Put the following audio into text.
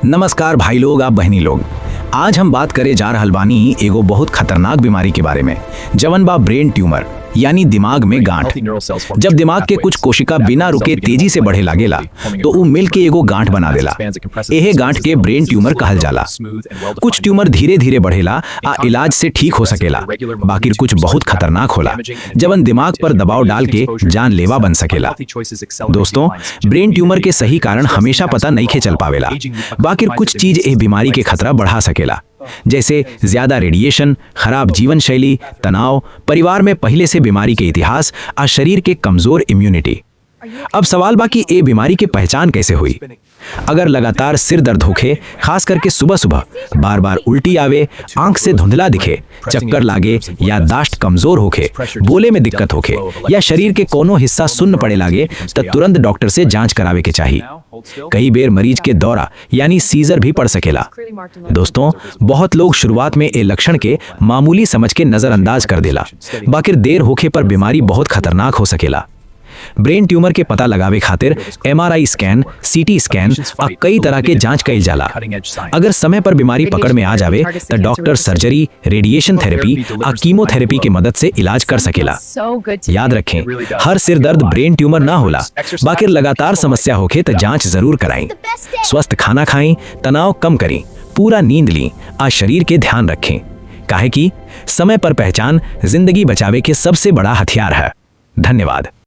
नमस्कार भाई लोग, आप बहनी लोग। आज हम बात करे जा रहल बानी एगो बहुत खतरनाक बीमारी के बारे में, जवन बा ब्रेन ट्यूमर, यानी दिमाग में गांठ। जब दिमाग के कुछ कोशिका बिना रुके तेजी से बढ़े लागेला, तो उ मिल के एगो गांठ बना देला। एहे गांठ के ब्रेन ट्यूमर कहल जाला। कुछ ट्यूमर धीरे धीरे बढ़ेला आ इलाज से ठीक हो सकेला, बाकी कुछ बहुत खतरनाक होला, जवन दिमाग पर दबाव डाल के जानलेवा बन सकेला। दोस्तों, ब्रेन ट्यूमर के सही कारण हमेशा पता नहीं चल पावेला, बाकी कुछ चीज ए बीमारी के खतरा बढ़ा सकेला, जैसे ज्यादा रेडिएशन, खराब जीवन शैली, तनाव, परिवार में पहले से बीमारी के इतिहास आ शरीर के कमजोर इम्यूनिटी। अब सवाल बा कि ए बीमारी के पहचान कैसे हुई? अगर लगातार सिर दर्द होखे, खास करके सुबह सुबह, बार बार उल्टी आवे, आंख से धुंधला दिखे, चक्कर लागे, याददाश्त कमजोर होखे, बोले में दिक्कत होखे या शरीर के कोनो हिस्सा सुन्न पड़े लागे, त तुरंत डॉक्टर से जांच करावे के चाहिए। कई बेर मरीज के दौरा यानी सीजर भी पड़ सकेला। दोस्तों, बहुत लोग शुरुआत में ए लक्षण के मामूली समझ के नजरअंदाज कर देला, बाकिर देर होखे पर बीमारी बहुत खतरनाक हो सकेला। ब्रेन ट्यूमर के पता लगावे खातिर एमआरआई स्कैन, सीटी स्कैन आ कई तरह के जांच कईल जाला। अगर समय पर बीमारी पकड़ में आ जावे, तो डॉक्टर सर्जरी, रेडिएशन थेरेपी आ कीमोथेरेपी के मदद से इलाज कर सकेला। याद रखें, हर सिर दर्द ब्रेन ट्यूमर ना होला, बाकी लगातार समस्या होखे तो जांच जरूर कराएं। स्वस्थ खाना खाएं, तनाव कम करें, पूरा नींद ली आ शरीर के ध्यान रखें, काहे कि समय पर पहचान जिंदगी बचावे के सबसे बड़ा हथियार है। धन्यवाद।